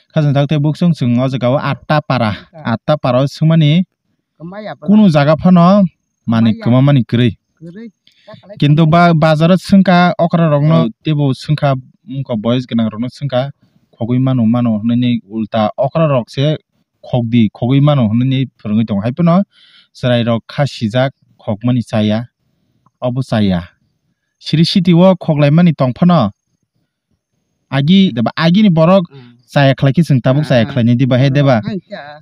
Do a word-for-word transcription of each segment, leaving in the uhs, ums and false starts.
Khajang tak tei buksong chwng o jaga o atta para, atta para o swngmani Kwmaya bwla. Kunu jaga phano manwi Kwmaya. Kwmamani kwrwi. Kwrwi. Kintu ba-, bazar o swngkha okra rokno teibo swngkha wngkha boys gwnang rokno swngkha khogwi mano mano hwnwi ulta okra rok se khokdi khogwi mano hwnwi phwrwngwi tongo. Hai phano chwrai rok kha sijak khokmani chaya obo chaya. Siri city o khoklaimani tong phano agi deba agini borok chaya khlai khe chwng tabuk chaya khlainai diba he deba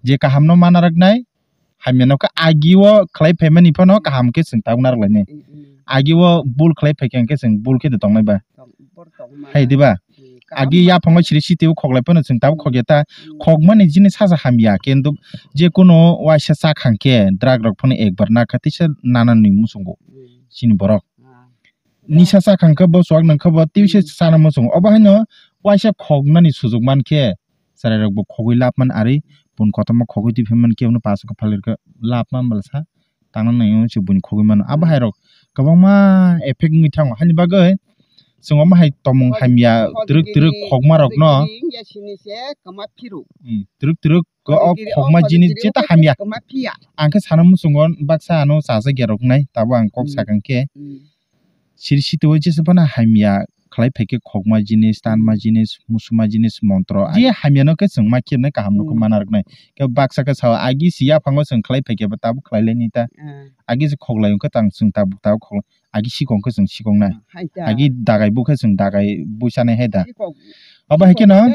je kaham no mana rwknai hamya no khe agi o khlai phaimani phano kaham khe chwng tabuk narwk lainai agi o bul khlai phaikha hwnkhe chwng bul khe de tongnai ba hai diba agi yaphango siri city o khoklai phano chwng tabuk khokya ta khokmani jini sasa hamya kintu je kuno waisa chakhang khe drug rok phano ekbar nakha tisa nana ni muchungo chini borok. Nisa chakhang khe bo chuak nang khe bo twi se chana muchungo. Obo haino waisa khoknani sujuk man khe chwrai rok bo khogwi lab man ari bun kotorma khogwi twi phi man khe bono paso khe phalir khe lab man bwlasa tangna nai se buini khogwi mano. Abo hai rok kwbangma effect wngwi thango. Haini bagwi chwng omo hai tongmung hamya twrwk twrwk khokma rok no. Twrwk twrwk o khokma jinis jeta hamya. Ang khe sana muchungo baksa ano chajakya rok nai tabo ang kok sakang khe. Siri sitio jesa phano hamya khlai phaikhe khokma jinis, tanma jinis, musuma jinis, montro. Je hamya no khe chwng ma khe nai kaham no khe mana rwknai. Khe baksa khe sao agi si yaphango chwng khlai phaikhe bo tabuk khlai laini ta. Agi se khoklai wngkhe tang chwng tabuk tabuk khok agi sikong khe chwng sikong nai. Agi dagai bu khe chwng dagai buisa nai hai da. Abo hai khe no.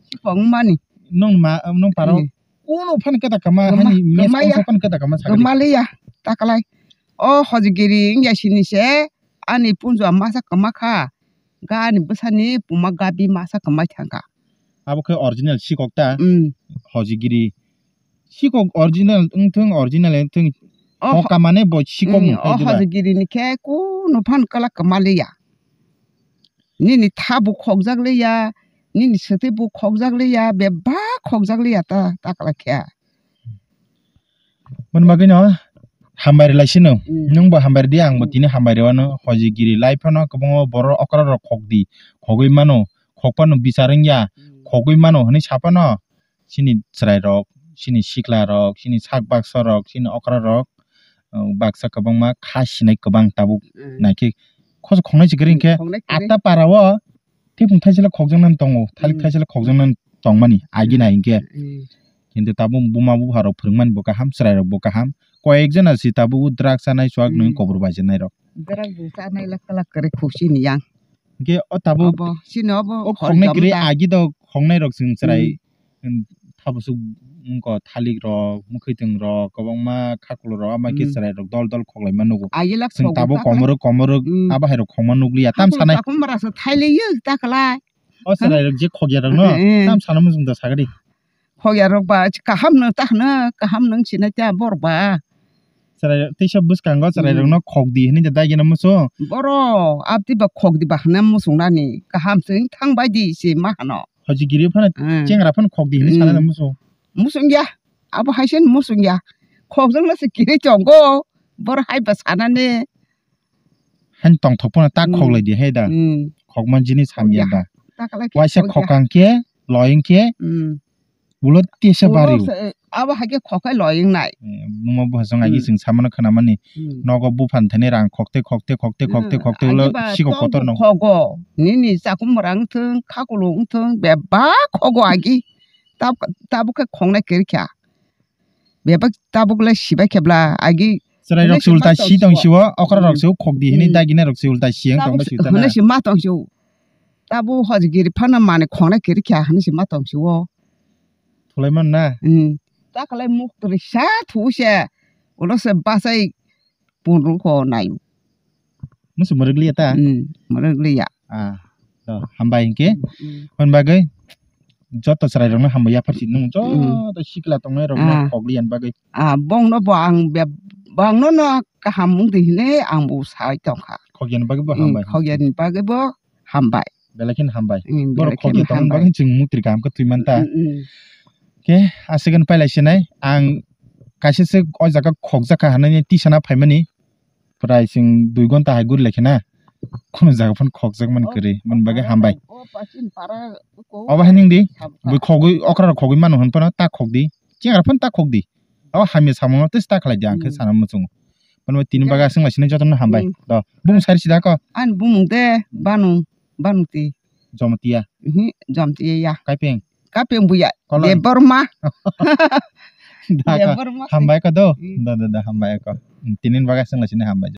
Sikong mani. Nung ma nung paro. Kuno phano keta kama hani mes kongsa phano keta kama sakali. Kwmaliya takalai. O hojigiri wngya sini se ani punjua masa kwma kha. Gani bwsani puma gabi masa kwmai thangkha. Abo khe original sikok ta. Hojigiri sikok original wngthwng original wngthwng. O kamane bo sikok mung khai diba. O hojigiri ni khe kuno phan kala kwmaliya. Nini tha bo khokjak liya, nini swtwi bo khokjak liya, bebak khokjak liya ta, ta kala khe. Mani bagwi no hambai rwlai sino. Nwng bo hambai rwdi, ang bo tini hambai rwano. Hojigiri life phano kwbangma borok okra rok khokdi, khogwi mano, khokphano bichar wngya, khogwi mano hwnwi saphano. Chini chwrai rok, chini sikla rok, chini sak baksa rok, chini okra rok, baksa kwbangma kha sinai kwbang tabuk naikhe khoso khongnai se kwrwi hinkhe atta para o teiphung thaisala khokjaknani tongo, thalik thaisala khokjaknani tongmani agi nai hinkhe. Kintu tabuk buma bupha rok phwrwngmani bo kaham, chwrai rok bo kaham, koi ek jona si tabuk drugs chanai chuak nungwi kobor baijaknai rok. Drugs bo chanai lak lak kwrwi khuk chini yang. Hinkhe o tabuk obo, chini obo o khorjam khongnai kwrwi da. Agi do khongnai rok chwng chwrai thabusuk wngkha thalik rok, mwkhwtwng rok, kwbangma khakulo rok, ama khe chwrai rok dol dol khoklaima nugo. Chwng tabuk komorok komorok abo hai rok khongma nukliya tam sanai. Khakung rasa thailayo ta khlai. O chwrai rok je khokya rok no tam sana muchung da sagadi. Khokya rok ba kaham no ta hwno, kaham no sinai ta borok ba. Chwrai teisa bwskango chwrai rokno khokdi hinwi da dagina muchung. Boro abdi ba khokdi ba hwnna muchung nani kaham se wng thang bai di se ma hano. Hojigiri phano chengra phano khokdi hinwi sana muchung. Muchung ya. Abo hai se muchung ya. Khokjak no se kiri chongo. Boro hai ba sanani. Hain tongthok phano ta khoklai di hai da. Khokma jinis hamya da. Waisa khokang khe loying khe. Ulo tesa bari. Abo hai khe khokai loying nai. Buma buha jong agi chwng samano khwnamani. Nogo buphan thani rang khokte khokte khokte khokte khokte ulo siko kotor no. Khogo. Nini chakum rang thung, khakulo wng thung, bebak khogo agi. Tab-, tabuk khe khongnai kwrwikha. Bebak tabuk le sibai khe bla agi. Chwrai rok se ulta si tong siwo, okra rok se khokdi hinwi dagina rok se ulta si ang tong bai si ta na. Hwnwi se ma tong siwo. Tabuk hojigiri phano mani khongnai kwrwikha hwnwi se ma tong siwo. Thulai man na. Takalai muk twi sa thu se. Ulo se bachai punru ko nai. Musu mwrwk liya ta? Mwrwk liya. Ah, to, hambai hinkhe. Hwn bagwi joto chwrai rokno hambai yaphar si nung joto sikla tongnai rokno khokliya bagwi. Ah, bongno bo ang bebak no no kaham wng di hinwi ang bo sai tongkha. Khokya ni bagwi bo hambai. Khokya ni bagwi bo hambai. Belai kheno hambai. Borok khokya tongmani bagwi chwng mukti kaham khe twi man ta. Khe aswk pailai sinai ang kaisa se o jaga khokjak kha hinwi tisana phaimani. Prai chwng dui gonta hai guri lai khe na. Khunu jaga phano khokjak mani kwrwi, mani bagwi hambai. O pachin para ko. Obo hai nung di, sab bui khogwi, okra rok khogwi mano hwn phano ta khok di, chingra phano ta khok di. Abo hamya samung no tei ta khlai di, ang khe Hmm. sana muchungo. Phano tini Ya. bagwi aswk lai sini jotono hambai. Hmm. Do, bung sari sida ko. Ani bumung de Banu, Banu ti. Jomotia. Mhm, Jomotia ya. Kaipeng. Kaipeng buya. Kolon. Debbarma. Da ko. Debbarma. Hambai ko do. Hmm. Da, da, da, hambai ko. Hmm, tini bagwi aswk lai sini hambai.